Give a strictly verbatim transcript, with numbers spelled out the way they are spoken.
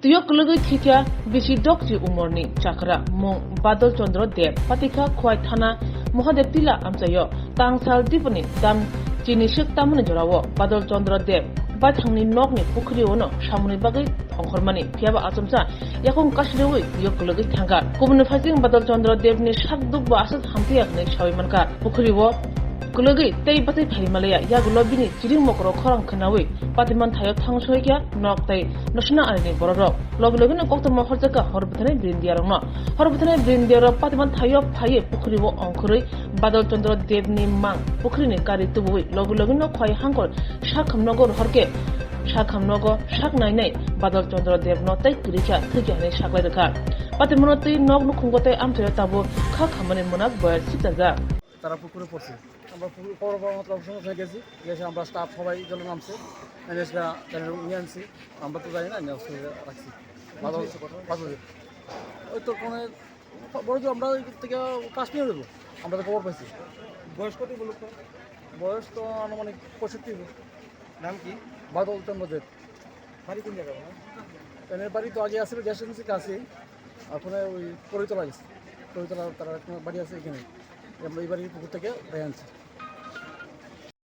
Twiyo kwlwgwi thwikha bisi dokchi umorni chakra mung Badal Chandra Deb, patikha Khwai thana Mahadev Tila amchaio tangsal dipani dam chini sik tamani jorao Badal Chandra Deb baithangni nokni pukhriuno samungni bagwi ongkhormani, phiyaba achomsa yakung kasirwi twiyo kwlwgwi thangkha. Kubuni phaising Badal Chandra Debni sak dukbo aswk hamtwi yakni sawi mankha. Pukhriwo kwlwgwi tei bachai phai malaya, yagulo bini chiring mokro khorang khwnawi patiman thaio thang soikya nok tei nosina arini bororok. Logi logino koktwma horjakha hor bwthanai brindiarokno. Hor bwthanai brindiarok patiman thaio phaiwi pukhriwo ongkhorwi Badal Chandra Debni mang pukhrini kari tubuwi logi logino Khwai hangkor Sakham nogo rohorkhe Sakham nogo sak nainai Badal Chandra Debno tei kwrwikha thwikha hinwi saklai rwkha. Patimano twi nok nukhungo tei amchaio tabuk kha khamani mwnak boyar sikchajak. তারা পুকুরে পড়ছে। আমরা পুকুরে খবর পাওয়া মাত্র সঙ্গে সঙ্গে গেছি, গেছে আমরা স্টাফ সবাই জলে নামছে, ম্যানেজার নিয়ে আনছি। আমরা তো জানি না, নিয়ে আসছে, রাখছি। বাজার, বাজারে। ওই তো কোনো বড় জোর আমরা ওই থেকে পাঁচ মিনিট হইব, আমরা তো খবর পাইছি। বয়স কত বলুন তো? বয়স তো আনুমানিক পঁয়ষট্টি হইব। নাম কি? বাদল চন্দ্র দেব। বাড়ি কোন জায়গায় ওনার? এমনি বাড়ি তো আগে আসলে গ্যাস এজেন্সির কাছেই, এখন ওই করিতলা গেছে, করিতলা তারা একটা বাড়ি আছে এখানে। আমরা এই বাড়ির পুকুর থেকে উঠাই আনছি।